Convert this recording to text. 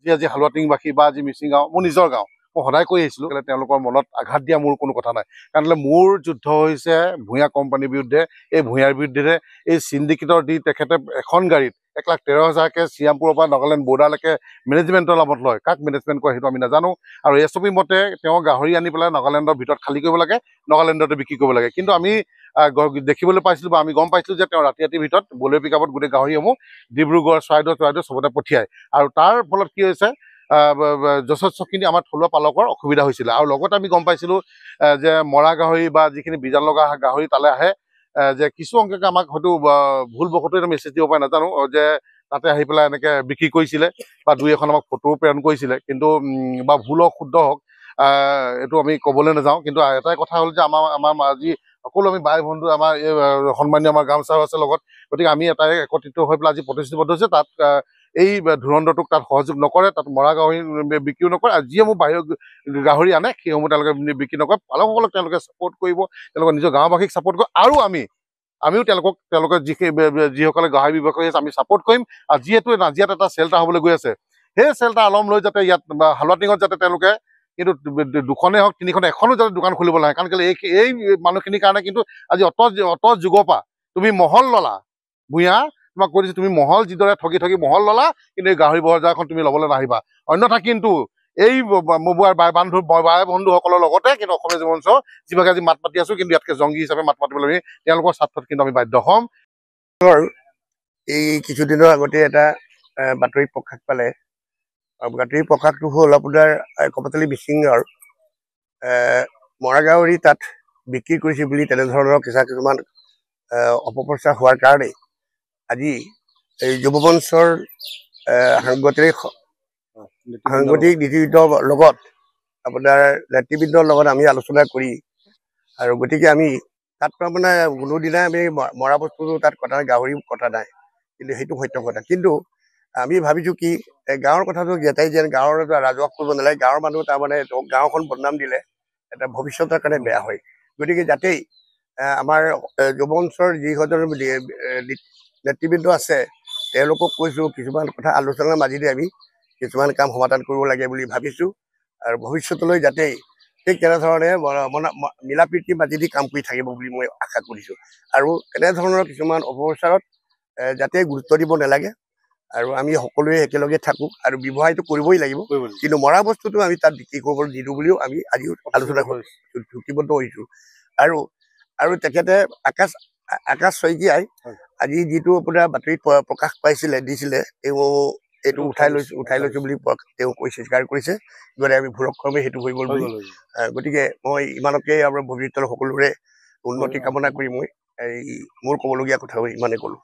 যি আজি হালোৱাটিংবাসী বা আজি মিচিং গাঁও, মোৰ নিজৰ গাঁও, মই সদায় কৈ আহিছিলোঁ, তেওঁলোকৰ মনত আঘাত দিয়া মোৰ কোনো কথা নাই। কাৰণ মোৰ যুদ্ধ হৈছে ভূঞা কোম্পানীৰ বিৰুদ্ধে, এই ভূঞাৰ বিৰুদ্ধে, এই চিণ্ডিকেটৰ দি তেখেতে এখন গাড়ীত 1,13,000কৈ শ্ৰীৰামপুৰৰ পৰা নাগালেণ্ড বৰ্ডাৰলৈকে মেনেজমেণ্টৰ নামত লয়। কাক মেনেজমেণ্ট কৰে সেইটো আমি নাজানো। আৰু এছ অ' পি মতে তেওঁ গাহৰি আনি পেলাই নাগালেণ্ডৰ ভিতৰত খালী কৰিব লাগে, নাগালেণ্ডতে বিক্ৰী কৰিব লাগে। কিন্তু আমি দেখিবলৈ পাইছিলোঁ বা আমি গম পাইছিলোঁ যে তেওঁ ৰাতি ৰাতিৰ ভিতৰত বলেৰ পিকআপত গোটেই গাহৰিসমূহ ডিব্ৰুগড়, চৰাইদেউ চৰাইদেউ চবতে পঠিয়ায়। আৰু তাৰ ফলত কি হৈছে, যথেষ্টখিনি আমাৰ থলুৱা পালকৰ অসুবিধা হৈছিলে। আৰু লগতে আমি গম পাইছিলোঁ যে মৰা গাহৰি বা যিখিনি বীজাণু লগা গাহৰি তালৈ আহে, যে কিছু সংখ্যকে আমাক হয়তো ভুলবশতঃ এটা মেছেজ দিব পাৰে, নাজানো, যে তাতে আহি পেলাই এনেকৈ বিক্ৰী কৰিছিলে বা দুই এখন আমাক ফটোও প্ৰেৰণ কৰিছিলে। কিন্তু বা ভুল হওক শুদ্ধ হওক এইটো আমি ক'বলৈ নাযাওঁ। কিন্তু এটাই কথা হ'ল যে আমাৰ আমাৰ আজি সকলো আমি বাই বন্ধু, আমাৰ এই সন্মানীয় আমাৰ গামোচা আছে লগত, গতিকে আমি এটাই একত্ৰিত হৈ পেলাই আজি প্ৰতিশ্ৰুতিবদ্ধ হৈছে। তাত এই ধুৰন্ধৰটোক তাত সহযোগ নকৰে, তাত মৰা গাহৰি বিক্ৰীও নকৰে, আৰু যিসমূহ বাহিৰৰ গাহৰি আনে সেইসমূহ তেওঁলোকে বিক্ৰী নকৰে। পালকসকলক তেওঁলোকে ছাপৰ্ট কৰিব, তেওঁলোকৰ নিজৰ গাঁওবাসীক ছাপৰ্ট কৰিব, আৰু আমিও তেওঁলোকে যিসকলে গাহৰি ব্যৱসায় কৰি আছে আমি ছাপৰ্ট কৰিম। আৰু যিহেতু নাজিয়াত এটা চেল্টাৰ হ'বলৈ গৈ আছে, সেই চেল্টাৰ আলম লৈ যাতে ইয়াত হালোৱাটিঙত যাতে তেওঁলোকে কিন্তু দুখনেই হওক তিনিখনে এখনো যাতে দোকান খুলিব নালাগে। কাৰণ কেলৈ এই মানুহখিনিৰ কাৰণে কিন্তু আজি অত যুগৰ পৰা তুমি মহল ল'লা, ভূঞা তোমাক কৈ দিছোঁ, তুমি মহল যিদৰে ঠগি ঠগি মহল ল'লা, কিন্তু এই গাহৰি বজাৰখন তুমি ল'বলৈ নাহিবা। অন্যথা কিন্তু এই মবুৱাৰ বাই বন্ধুসকলৰ লগতে কিন্তু অসমীয়া যুৱ মঞ্চ যিভাগে আজি মাত মাতি আছোঁ, কিন্তু ইয়াতকৈ জংগী হিচাপে মাত মাতিবলৈ আমি তেওঁলোকৰ স্বাৰ্থত কিন্তু আমি বাধ্য হ'ম। এই কিছুদিনৰ আগতে এটা বাতৰি প্ৰকাশ পালে। বাতৰি প্ৰকাশটো হ'ল আপোনাৰ কপাতলি মিচিঙৰ মৰা গাহৰি তাত বিক্ৰী কৰিছে বুলি তেনেধৰণৰ কিছুমান অপপ্ৰচাৰ হোৱাৰ কাৰণেই আজি এই যুৱ মঞ্চৰ সাংগঠনিক নেতৃবৃন্দৰ লগত আপোনাৰ নেতৃবৃন্দৰ লগত আমি আলোচনা কৰি আৰু গতিকে আমি তাত মানে কোনোদিনাই আমি মৰা বস্তুটো তাত কটা নাই, গাহৰি কটা নাই, কিন্তু সেইটো সত্য কথা। কিন্তু আমি ভাবিছোঁ কি গাঁৱৰ কথাটো যেটাই যেন গাঁৱৰ ৰাজহুৱা কৰিব নালাগে, গাঁৱৰ মানুহ তাৰমানে গাঁওখন বদনাম দিলে এটা ভৱিষ্যতৰ কাৰণে বেয়া হয়। গতিকে যাতেই আমাৰ যুৱ মঞ্চৰ যিসকল নেতৃবৃন্দ আছে তেওঁলোকক কৈছোঁ, কিছুমান কথা আলোচনাৰ মাজেদি আমি কিছুমান কাম সমাধান কৰিব লাগে বুলি ভাবিছোঁ। আৰু ভৱিষ্যতলৈ যাতে ঠিক তেনেধৰণে মিলা প্ৰীতিৰ মাজেদি কাম কৰি থাকিব বুলি মই আশা কৰিছোঁ। আৰু তেনেধৰণৰ কিছুমান অপপ্ৰচাৰত যাতে গুৰুত্ব দিব নালাগে, আৰু আমি সকলোৱে একেলগে থাকোঁ আৰু ব্যৱসায়টো কৰিবই লাগিব, কিন্তু মৰা বস্তুটো আমি তাত বিক্ৰী কৰিবলৈ নিদিওঁ বুলিও আমি আজিও আলোচনা চুক্তিবদ্ধ হৈছোঁ। আৰু আৰু তেখেতে আকাশ শইকীয়াই আজি যিটো আপোনাৰ বাতৰিত প্ৰকাশ পাইছিলে দিছিলে, তেওঁ এইটো উঠাই লৈছোঁ বুলি তেওঁ কৈছে, স্বীকাৰ কৰিছে। গতিকে আমি ভুলক্ৰমে সেইটো হৈ গ'ল বুলি। গতিকে মই ইমানকে আমাৰ ভৱিষ্যতৰ সকলোৰে উন্নতি কামনা কৰি মই এই মোৰ ক'বলগীয়া কথা ইমানেই ক'লোঁ।